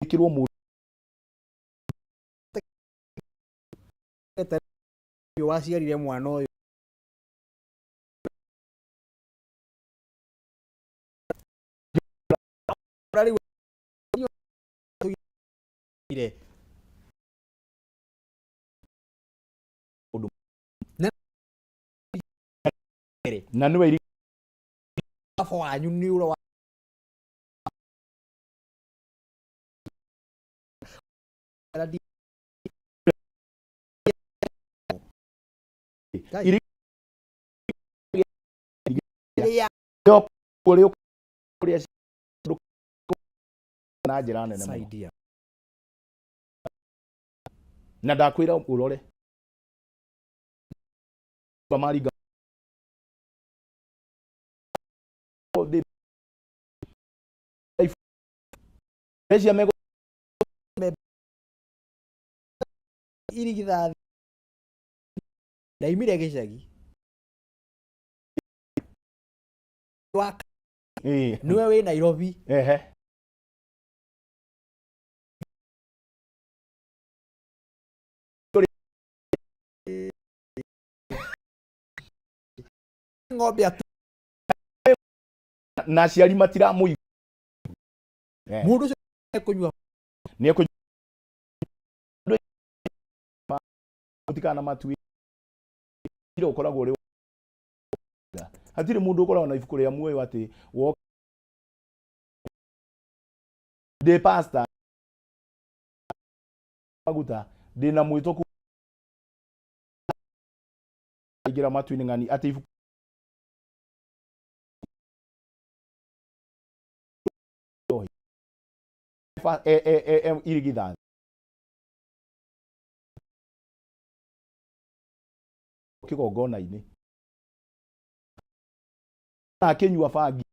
Ĩkĩrwo mũndũ. Ũyũ waciarire mwana ũyũ. Rĩu ire. Ũndũ. Mbere. Na nĩwe baba wanyu nĩ ũrĩa wa iri Rĩa. Ũrĩa ũrĩa na njĩra nene mũno. Saidia. Na ndakwĩra ũrore maringa mbeca megũ Irigithathi ndaimire gĩcagi wa nĩwe wĩ Nairobi. Ehe. Ng'ombe atu. Na aciari matiramũigua. Mũndũ ũcio ekũnyua. Nĩ mũtikana matuĩre ũkoragwo ũrĩ hatirĩ mũndũ ũkoragwo na ibuku rĩa muoyo atĩ wo ndĩ pastor maguta ndĩ na mwĩto ku ingĩra matu-inĩ ng'ani atĩ ibuku irigithathi kĩgongona-inĩ na akĩnyua bangi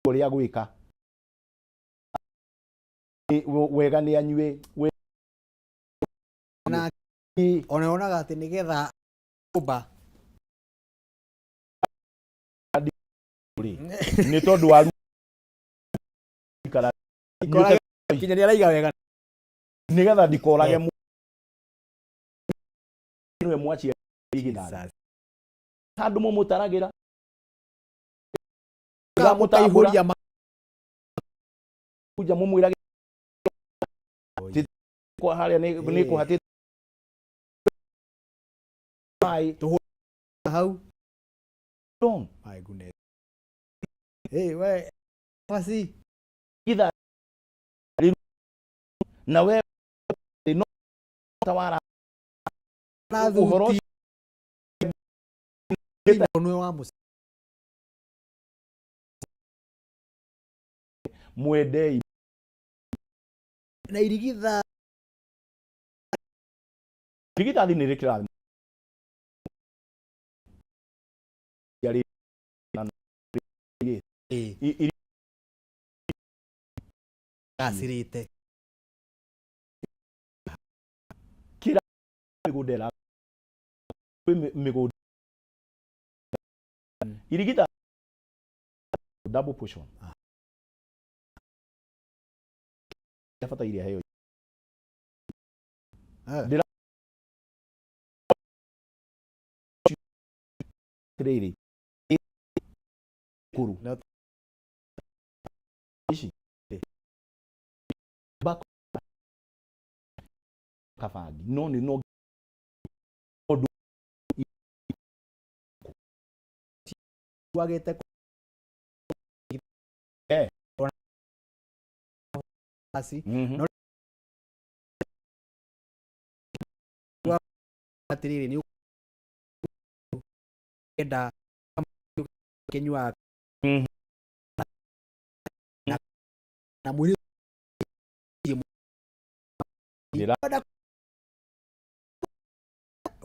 ũrĩa gwĩka wega nĩ anyue na ona onaga atĩ nĩgetha nyũmba nĩ tondũ wa ikara kinya nĩ araiga wega nĩgetha ndikorage nĩwe mwacia igithathi handũ mũmũtaragĩra mũkaihũria kuja mũmwĩrage kwa harĩa nĩ kũhatĩte maĩ hau. Wrong. My goodness. Hey, we basi Githa na we no tawara na ũhoro thuti nĩwe wa mũciĩ. Mwendei. Na irigitha Irigithathi nĩ rĩkĩrathimo rĩ gacirĩte. Kĩra mĩgũnda ĩra kwĩ mĩgũnda irigitha double portion abataire aheo. Ndĩra rĩrĩ kuru ici kabangi no nĩ no ũndũ wagĩte basi No atĩrĩrĩ nĩ ũkenda kĩnyua na mwĩrĩ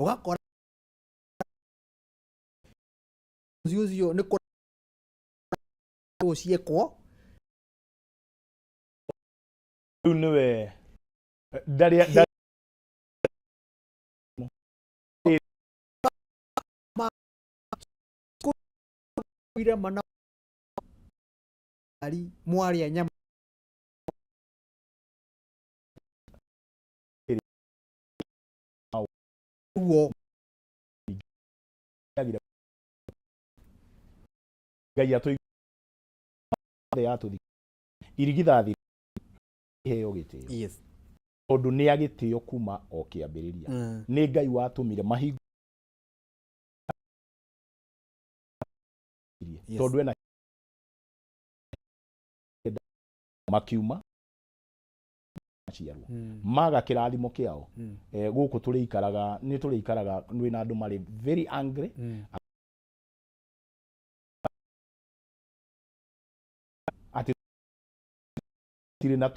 ũgakora ũcio ũcio nĩ kũ ciekwo. Rĩu nĩwe ndarĩ Ire mana Ngari mwarĩa nyama. Ruo. Ngai atũ yatũthi irigithathi iheo gĩtĩo. Tondũ nĩ agĩtĩo kuma o kĩambĩrĩria. Nĩ Ngai watũmire mahingo tondũ ena makiuma maciarwo maga kĩrathimo kĩao. Gũkũ tũrĩikaraga nĩ tũrĩikaraga nwĩna andũ marĩ very angry. Atĩ tirĩ na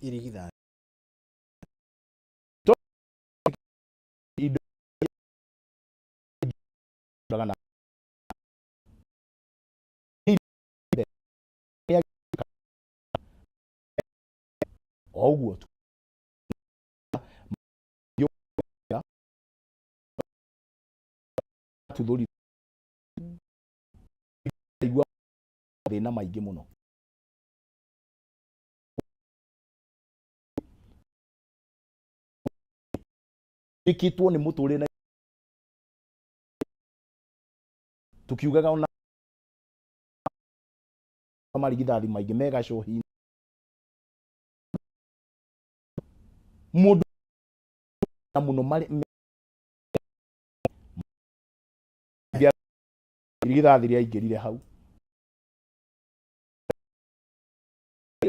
Irigithathi. Indo na o ũguo tu tuthũri igua thĩna maingĩ mũno. Ĩkĩtwo nĩ mũtũrĩre na tukiugaga ona marigithathi maingĩ megacohi mũndũ na mũno marĩ irigithathi rĩaingĩrire hau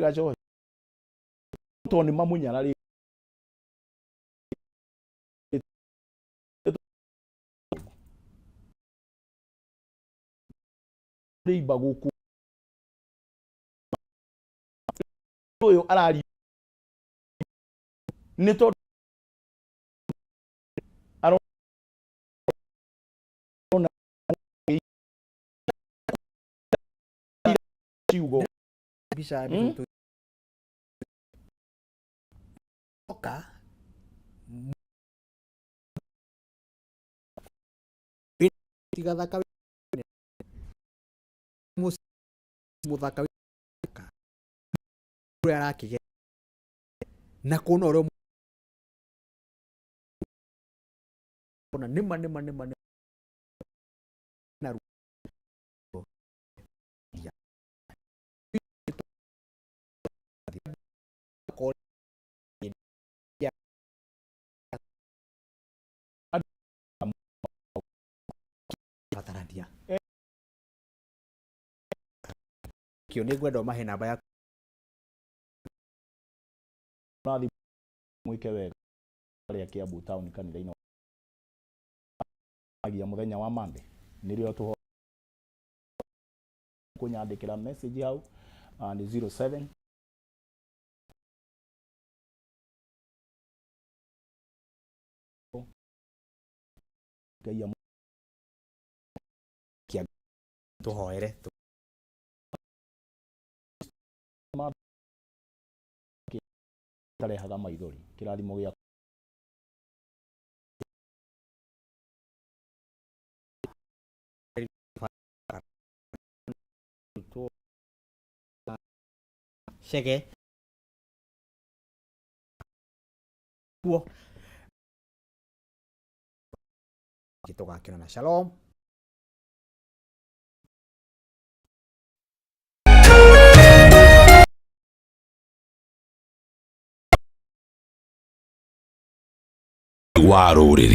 gacohi tondũ nĩ mamũnyararĩ rĩimba gũkũ ũyũ arari nĩ tondũ arona ciugo Mbica ya mĩtũtũ. Oka. Tigathaka mũthaka ũrĩa arakĩgĩa na kuona ũrĩa ona nĩma nĩma nĩma nĩma na ruo. Ya. Batarania kĩo nĩ ngwenda ũmahe namba yaku. Ũrathi mwĩke wega arĩa Kiambu town kanitha-inĩ agia mũthenya wa Monday nĩrĩo tũho kũnyandĩkĩra message hau nĩ 07 Ngai tũhoere. Tarehaga maithori kĩrathimo gĩa Chege kuo tũgakĩonana. Shalom. Wa rũrĩrĩ.